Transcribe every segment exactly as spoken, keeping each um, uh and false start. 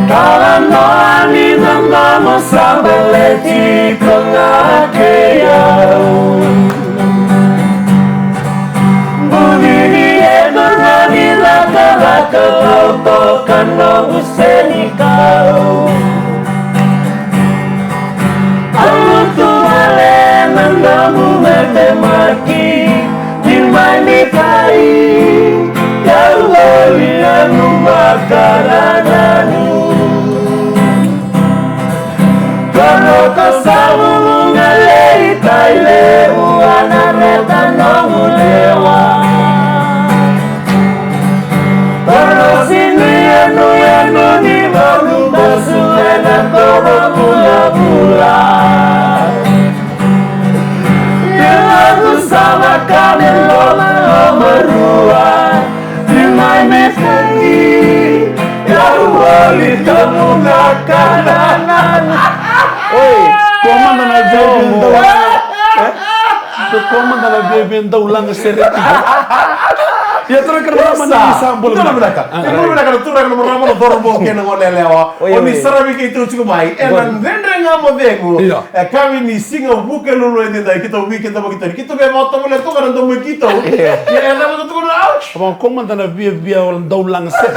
Talanoa ni na nomu sa baleti koya kei au. Buli ni e na nomu lakalaka, au toka nomu senikau. Au tu wale na nomu metemaki. Ni mai ni kai, au voli na nomu makananu. Kono ko sa vuvuna lei kai levu, a na reta nomu lewa. Kono sini yanuyanu ni volu basu e na koro vulavula. Ina tu sa vakane loma, loma rua. Ina me fai, au voli ka mu na kana. Oi, komanda na veve dau laga. Eh? Komanda na veve dau laga sere tiko. Ia, turaga kei na marama, ni sa bula vinaka. Ni bula vinaka na turaga, na marama, na cauravou kei na goneyalewa. Oi, oi. O ni saravi keitou tiko mai ena Dredre Ga Mo Cegu. Io. E yakavi ni siga Vukelulu edaidai, keitou veikidavaki tiko, keitou via vakatovolea toka na domo i keitou. Io. Ia, e cava keitou tukuna, au? Vakakomada na viavia o dau laga sere.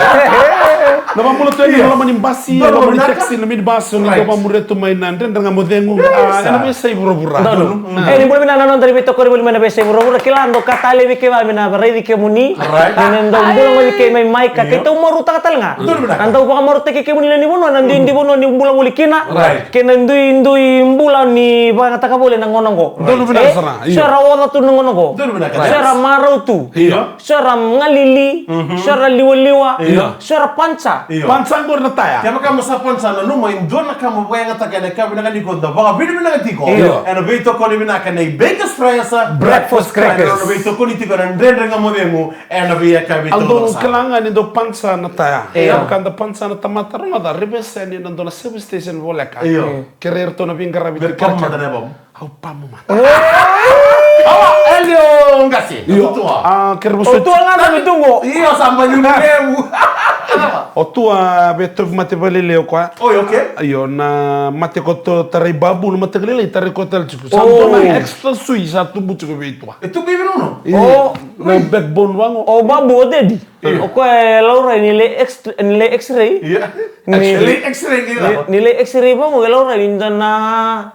Na vakabula tu yani na loma ni basi, na loma ni taxi, na minibus, o ni dau vakamuria tu mai na Dredre Ga Mo Cegu. Io, ena veiyasai vuravura. Donu. E, ni bula vinaka na noda ni veitokoni voli mai na veiyasai vuravura. Kila, dou ka tale vei kemuni, me na varaici kemuni. Right. Ni na dau bula voli kei mai mai ka keitou marautaka tale ga. Donu vinaka. Na dau vakamarautaki kemuni lewe ni vanua, na duidui vanua ni bula voli kina. Right. Kei na duidui bula ni vakayagataka voli ena gauna oqo. Donu vinaka sara, io. So era oca tu na gauna oqo. Donu vinaka. So era marau tu. Io. So era galili. So era liwaliwa. Io. So era pansa. Io. Pansa qori na taya. Kevaka mo sa pansa, nanuma e dua na ka mo vakayagataka ena yakavi vinaka nikua, da vakavinavinaka tiko. Io. Ena veitokoni vinaka nei Bakers Fryers Breakfast Crackers. Ena veitokoni tiko ena Dredre Ga Mo Cegu ena veiyakavi. Au dau kila ga ni dau pansa na taya. Io. Kevaka da pansa na tamata, rogoca, revese yani ena dua na service station voleka. Io. Kerei iratou na veiqaravi tiko. Au pamu mada. Awa, Elio Qase. Io. Otua. A, kere vosoti. Otua ga na vituqo. Io, sa bani ni levu. Otua, via tovi mate vakalelei o koya. Oi, okay. Io, na mate ko tarai babu, na mate ka lailai tarai koya tale tiko. Sa dua na extra sui sa tubu tiko vei Tua. E tubu i vei nono? Io, na backbone vaqo. O babu, o dedi. Io. O koya e laurai ni lai ex-, ni lai x-ray. Io. Ni lai x-ray, ni lai x-ray vaqo, e laurai ni dua na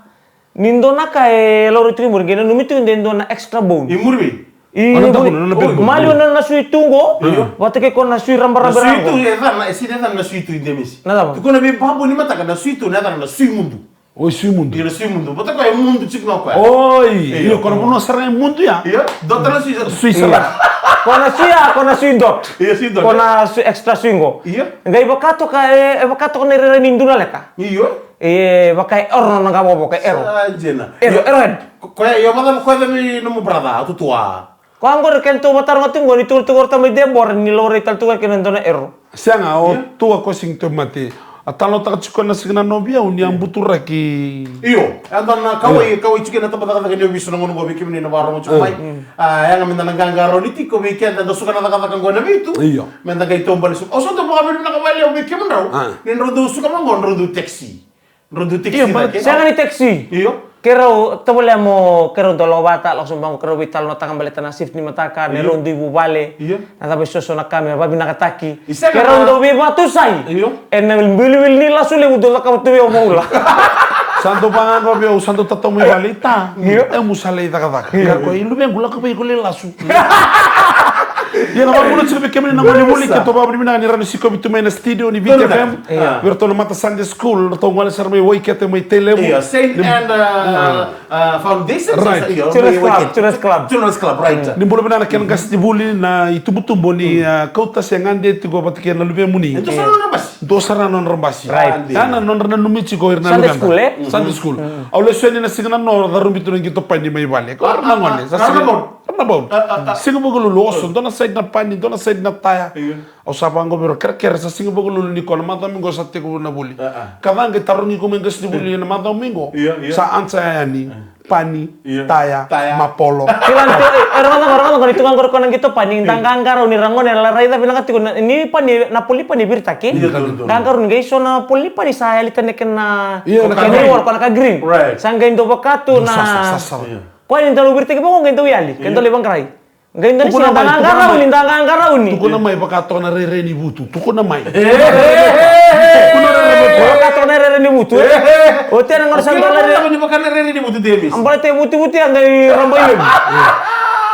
Ni dua na ka e laurai tu i muri, qai nanumi tu de dua na extra bone. I muri vei? I muri. Maliwa na, na sui tu qo. Io. Vata kei koya na sui rabaraba. Na sui tu e cava, e sega ni cava na sui tu i Demesi. Na cava? Tukuna vei babu ni mataka na sui tu, na cava na sui mudu. Oi, sui mudu. Io, na sui mudu. Vata koya e mudu tiko ga koya. Oi, io, koya na vanua sara e mudu ya. Io, dua tale na sui. Sui sara. Koya na sui ya, koya na sui dot. Io, sui dot. Koya na sui extra sui qo. Io. Qai vaka toka, e, e vaka toka na irairai ni dua na leka. Io. E vaka e ero na qavokavoka, e ero. Sa dina. Ero, io. Ero head. Ko-, koya, io, vata, koya vei nomu brother, o Tutua. Koya qori kena tou vataroga tiko qo, ni tukuna tiko o Tamai Debora ni laurai tale tu ga kei na dua na ero. Sega, o Tua ko sega ni tauvimate. A talanoataka tiko na siga na novi au ni a buturaki. Io, e dua na kauwai, kauwai tiko na tabacakacaka ni ovisa na gauna qo vei kemuni na vakarorogo tiko mai. A, yaga meda na qaqarauni tiko vei keda da suka na cakacaka qo na vitu. Io. Meda qai taubale suka. Au sa dau vakavinavinaka vakalevu vei kemudrau. A. Ni drau dau suka mai qo, drau dau taxi. Drau dau taxi. Io, cake. Sega ni taxi. Io. Keirau tovolea mo, keirau dau lako vata, lako sobu mai qo, keirau veitalanoataka baleta na shift ni mataka, na rau dui vuvale. Io. Na cava e soso na ka me vavinakataki. Keirau dau veivakatusai. Io. Ena wiliwili ni lasu levu dau cakava tu vei au, Maula. Sa dau vakayadrava vei au, sa dau tatau mai vale, ita. Io. E, mu sa lai cakacaka. Io. Ka koya, i luvequ, lako vei iko lai lasu. Ia na vakavinavinaka tiko vei kemuni na gone vuli, keitou vakavinavinaka ni rawa ni sikovi tu mai na studio ni Viti F M. Io. Vei iratou na mata Sunday school, ratou gole sara mai Waikete mai Tailevu. Io, Saint Anne, uh, uh, Foundation, right. Io, Children's Club, Children's Club. Children's Club, right. Ni bula vinaka na kena qasenivuli na itubutubu ni, uh, kauta se gade tiko vata kei na luvemuni. E dua sara na nodra basi. Dua sara na nodra basi. Right. Ya na nodra nanumi tiko ira na luveda. Sunday school, e? Sunday school. Au lesu yani na siga na noa, carubi tu na qito pani mai vale. Ko ira na gone, sa siga. Na bau. Siga Vakalulu, oso, dua na side na pani, dua na side na taya. Au sa vaqo vei ira, kerekere, sa Siga Vakalulu nikua, na macawa mai qo sa tekivu na vuli. Ka ca qai tarogi iko mai qasenivuli ena macawa mai qo. Sa ansa yani. Pani, taya, mapolo. Kila ni tu, e, e, rogoca, rogoca, ni tu ga qori ko na qito pani, da qaqarauni, ra gone ra raica vinaka tiko na, ni pani, na poli pani viritaki. Qaqarauni qai so na poli pani sa yali tani kena, kena reward, ko na ka green. Sa qai dau vaka tu na. Ko ni dau viritaki vaqo qai dau yali, qai dau lai vaqarai. Qai dau ni sa da qaqarauni, da qaqarauni. Tukuna mai vaka toka na rere ni vutu, tukuna mai. Vaka toka na rere ni vutu. O tia na gauna sa dau rere ni vaka na rere ni vutu, Demis. A baleta e vutuvutu ya qai rabai levu.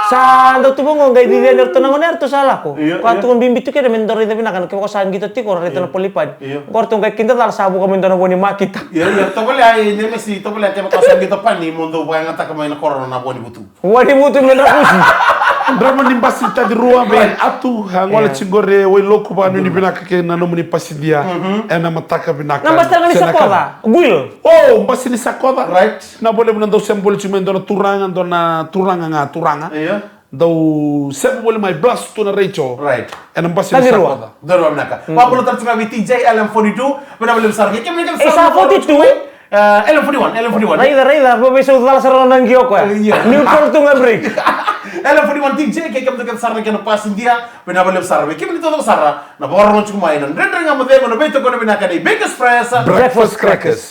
Sa dau tu vaqo qai cici yani ratou na gone ratou sa lako. Ko a tukuna bibi tu kina me dau raica vinaka na kevaka sa qito tiko ra raica na poli pani. Qo ratou qai kidacala sa vuka mai dua na vua ni makita. Ia, ia, tovolea, e, Nemesi, tovolea kevaka sa qito pani mo dau vakayagataka mai na korona na vua ni vutu. Vua ni vutu me dravusi. Drama ni basi tacirua vei Atu, a gole tiko qori e Wailoku, vakanuinui vinaka kei na nomuni pasidia. Ena mataka vinaka. Na basi tale ga ni Sakoca, Guil. O, basi ni Sakoca. Right. Na vole vuna dau sema voli tiko mai dua na turaga, dua na turaga ga, turaga. Dau sema voli mai, blast tu na radio. Right. Ena basi ni Sakoca. Dua na vinaka. Vakabula tale tiko ga vei T J, L M forty-two, vinaka vakalevu sara. Kemuni kemuni sa forty-two. L M forty-one, L M forty-one. Raica, raica, vavei sa ucala sara na qio koya. Ia. Ni polo tu ga break. L M forty-one T J, kei kemudou kece sara na kena pasidia, vinaka vakalevu sara. Vei kemuni taucoko sara na vakarorogo tiko mai na Dredre Ga Mo Cegu, na veitokoni vinaka ni Bakers Fresh Breakfast Crackers.